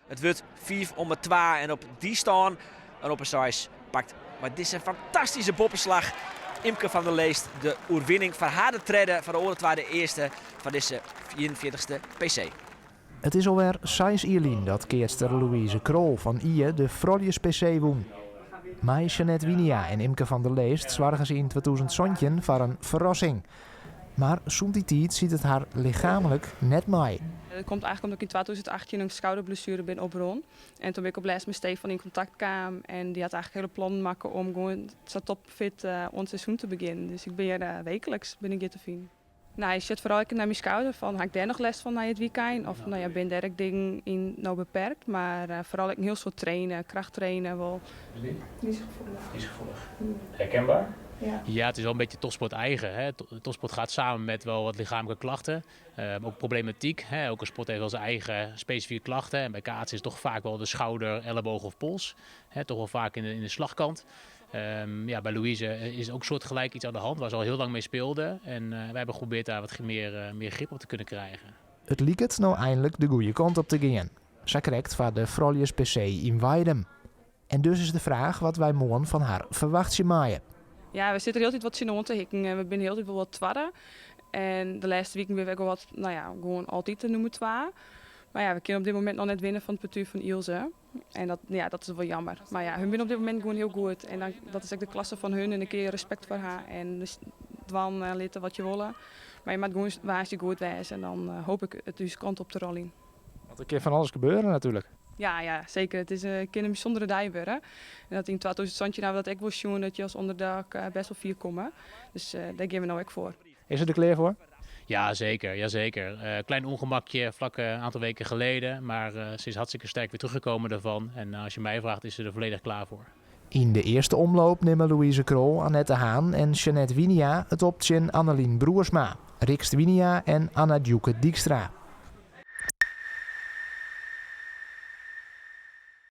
It wurdt 5 om 'e 2 en op dy stân in op 'e 6 pakt mei dizze fantastyske boppeslach Imke van der Leest de oerwinning foar har de tredde, foar de oare twa de earste fan dizze 44ste PC. It is alwer seis jier lyn dat keatster Louise Krol fan Ie de Frouljus PC wûn. Mei Sjanet Winia en Imke van der Leest soarge se yn 2017 foar in ferrassing. Mar sûnt dy tiid sit it har lichaamlik net mei. Dat komt eigenlijk omdat ik yn 2018 in skouderblessuere bin oprûn. En toen bin ik op lêst mei Stefan yn kontakt kaam en dy hat eigenlijk hiele plannen makke om gewoan sa topfit oan it seizoen te begjinnen. Dus ik bin hjir wekelijks bin ik hjir te finen. Nou, je sjocht foaral ek nei myn skouder fan ha ik dêr noch lêst fan nei it wykein of no ja, bin dêr ek dingen yn no beperkt. Mar foaral ek in hiel soad trainen, kracht trainen wol. Dy is gefoelich. Die is gevoelig. Herkenbaar? Ja. Ja, het is wel een beetje topsport eigen. Hè. Topsport gaat samen met wel wat lichamelijke klachten. Ook problematiek. Hè. Elke sport heeft wel zijn eigen specifieke klachten. En bij kaatsen is het toch vaak wel de schouder, elleboog of pols. Hè, toch wel vaak in de slagkant. Ja, bij Louise is ook soortgelijk iets aan de hand waar ze al heel lang mee speelde. En wij hebben geprobeerd daar wat meer grip op te kunnen krijgen. It liket no einlik de goede kant op te gean. Sakrekt foar de Frouljus PC yn Weidum. En dus is de fraach wat wy moarn fan har ferwachtsje meie. Ja, we sitte der hieltyd wat tsjinoan te hikken en we binne hieltyd wol wat twadde. En de lêste wiken binne we ek wol wat, no ja, gewoan altyd de nûmer twa. Mar ja, we kinne op dit momint noch net winne fan it partoer fan Ilse. En dat, ja, dat is wol jammer. Mar ja, hun binne op dit momint gewoan hiel goed. En dan, dat is ek de klasse fan hun en dan kinne je respekt foar har en dus dwaan en litte wat je wolle. Mar je moatte gewoan woansdei goed wêze en dan hoopje ik it ús kant op te roljen. Want der kin fan alles gebeure natuerlik. Ja, seker. It is, kin in bysûndere dei wurde. En dat yn 2017 hawwe we dat ek wol sjoen dat je as underdog best wol fier komme. Dus dêr gean we no ek foar. Is se der klear foar? Ja, zeker. Ja, zeker. Klein ongemakje vlak een aantal weken geleden. Maar ze is hartstikke sterk weer teruggekomen daarvan. En als je mij vraagt, is ze er volledig klaar voor. Yn de earste omloop nimme Louise Krol, Annette Haan en Jeanette Winia it op tsjin Annelien Broersma, Rixt Winia en Anna Djoeke Dijkstra.